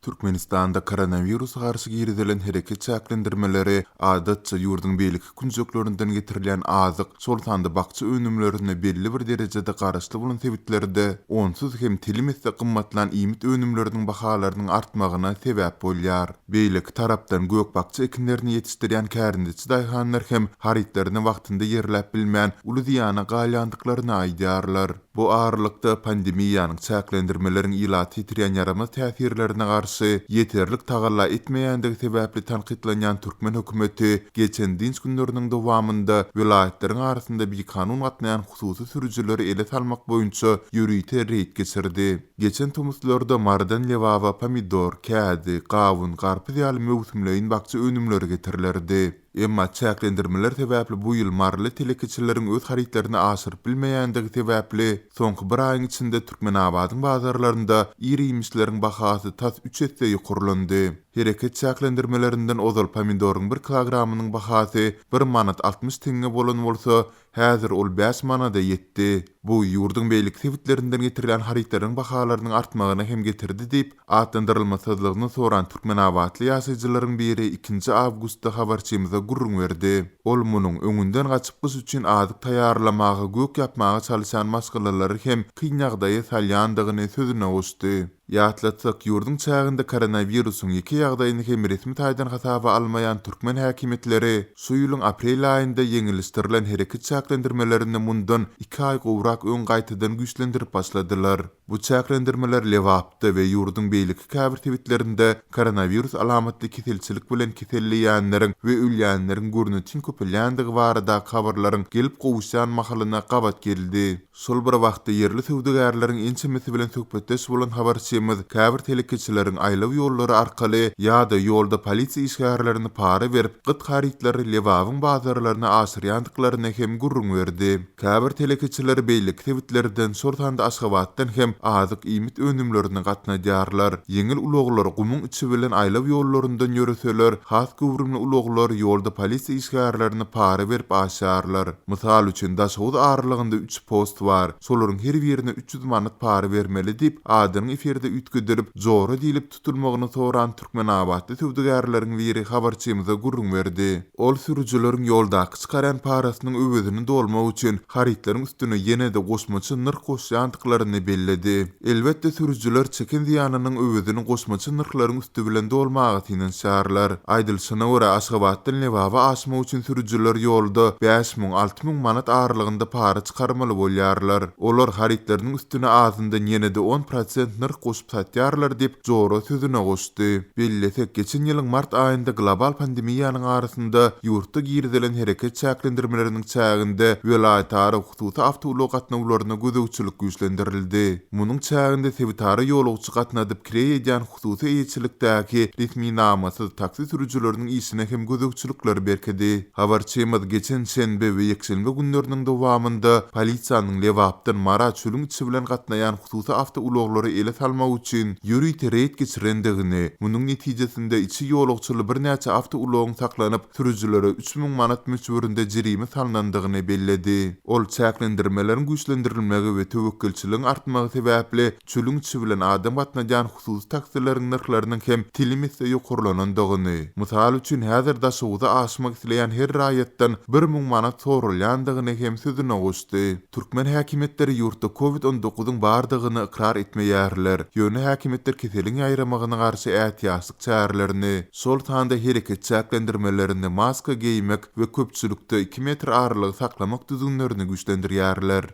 Türkmenistanda koronawirusa garşy girizilen hereket çäklendirmeleri, adatça, ýurduň beýleki künjeklerinden getirilýän azyk, şol sanda bakja önümlerine belli bir derejede garaşly bolan sebitlerde onsuz hem telim esse gymmatlan iýmit önümleriniň bahalarynyň artmagyna sebäp bolýar. Beýleki tarapdan, gök-bakja ekinlerini ýetişdirýän kärendeçi daýhanlar hem harytlaryny wagtynda ýerläp bilmän, uly zyýana galýandyklaryny aýdýarlar. Bu aralykda, pandemiýanyň çäklendirmeleriň ilata ýetirýän ýaramaz täsirlerine garşy ýeterlik tagalla etmeýändigi sebäpli tankytlanýan türkmen hökümeti geçen dynç günleriniň dowamynda welaýatlaryň arasynda bikanun gatnaýan hususy sürüjileri ele salmak boýunça ýörite reýd geçirdi. Geçen tomuslarda Marydan Lebaba pomidor, kädi, gawun, garpyz ýaly möwsümleýin bakja önümleri getirilerdi. Emma çäklendirmeler sebäpli bu ýyl maryly telekeçileriň öz harytlaryny aşyryp bilmeýändigi sebäpli, soňky bir aýyň içinde Türkmenabadyň bazarlarynda ir-iýmişleriň bahasy tas üç esse ýokarlandy. Hereket çäklendirmelerinden ozal pomidoryň bir kilogramynyň bahasy bir manat 60 teňňe bolan bolsa, Häzir ol bäş manada ýetdi. Bu, ýurduň beýleki sebitlerinden getirilýän harytlaryň bahalarynyň artmagyna hem getirdi diýip, atlandyrylmasyzlygyny soran türkmenabatly ýaşaýjylaryň biri ikinji awgustda habarçymyza gürrüň berdi. Ol munuň, öňünden gaçyp gyş üçin azyk taýýarlamaga, gök ýapmaga çalyşýan maşgalalary hem kyn ýagdaýa salýandygyny sözüne goşdy. Ýatlatsak, ýurduň çäginde koronawirusyň ýeke ýagdaýyny hem resmi taýdan hasaba almaýan türkmen häkimiýetleri şu ýylyň aprel aýynda ýeňilleşdirilen hereket çäklendirmelerini mundan iki aý gowrak öň gaýtadan güýçlendirip başladylar. Bu çäklendirmeler Lebapda we ýurduň beýleki käbir sebitlerinde koronawirus alamatly keselçilik bilen keselleýänleriň we ölýänleriň görnetin köpelýändigi baradaky habarlaryň gelip gowuşýan mahalyna gabat geldi. Şol bir wagtda, ýerli söwdagärleriň ençemesi bilen söhbetdeş bolan habarçymyz käbir telekeçileriň aýlaw ýollary arkaly ýa-da ýolda polisiýa işgärlerine para berip, gyt harytlary Lebabyň bazarlaryna aşyrýandyklaryny hem gürrüň berdi. Käbir telekeçiler beýleki sebitlerden, şol sanda Aşgabatdan hem azyk-iýmit önümlerini gatnadýarlar. Ýeňil ulaglar gumuň içi bilen aýlaw ýollaryndan ýöreseler, has göwrümli ulaglar ýolda polisiýa işgärlerine para berip aşýarlar. Mysal üçin, Daşoguz aralygynda üç post bar. Şolaryň her birine 300 manat para bermeli diýip, adynyň efirde üýtgedilip, Jora diýlip tutulmagyny soran türkmenabatly söwdagärleriň biri habarçymyza gürrüň berdi. Ol sürüjileriň ýoldaky çykarýan parasynyň öwezini dolmak üçin harytlaryň üstüne ýene-de goşmaça nyrh goşýandyklaryny belledi. Elbetde, sürüjiler çeken zyýanynyň öwezini goşmaça nyrhlaryň üsti bilen dolmaga synanyşýarlar. Aýdylyşyna görä, Aşgabatdan Lebaba aşmak üçin sürüjiler ýolda 5000, 6000 manat aralygynda para çykarmaly bolýarlar. Olar harytlarynyň üstüne azyndan ýene-de on prosent nyrh goşup satýarlar diýip, Jora sözüne goşdy. Bellesek, geçen ýylyň mart aýynda global pandemiýanyň arasynda ýurtda girizilen hereket çäklendirmeleriniň çäginde welaýatara hususy awtoulag gatnawlaryna gözegçilik güýçlendirildi. Munuň çäginde sebitara ýolagçy gatnadyp kireý edýän hususy eýeçilikdäki resminamasyz taksi sürüjileriniň işine hem gözegçilikler berkedi. Habarçymyz geçen şenbe we ýekşenbe günleriniň dowamynda polisiýanyň Lebapdan Mara çölüň içi bilen gatnaýan hususy awtoulaglary ele salmak üçin ýörite reýd geçirendigini, munuň netijesinde içi ýolagçyly birnäçe awtoulagyň saklanyp, sürüjilere 3000 manat möçberinde jerime salnandygyny belledi. Ol çäklendirmeleriň güýçlendirilmegi we töwekgelçiligiň artmagy sebäpli çölüň içi bilen adam gatnadýan hususy taksileriň nyrhlarynyň hem telim esse ýokarlanandygyny, mysal üçin, häzir Daşoguza aşmak isleýän her raýatdan 1000 manat soralýandygyny hem sözüne goşdy. Türkmen häkimiýetleri ýurtda Covid on dokuzyň bardygyny ykrar etmeýärler, ýöne häkimiýetler keseliň ýaýramagyna garşy ätiýaçlyk çärelerini, şol sanda hereket çäklendirmelerini, maska geýmek we köpçülikde iki metr aralygy saklamak düzgünlerini güýçlendirýärler.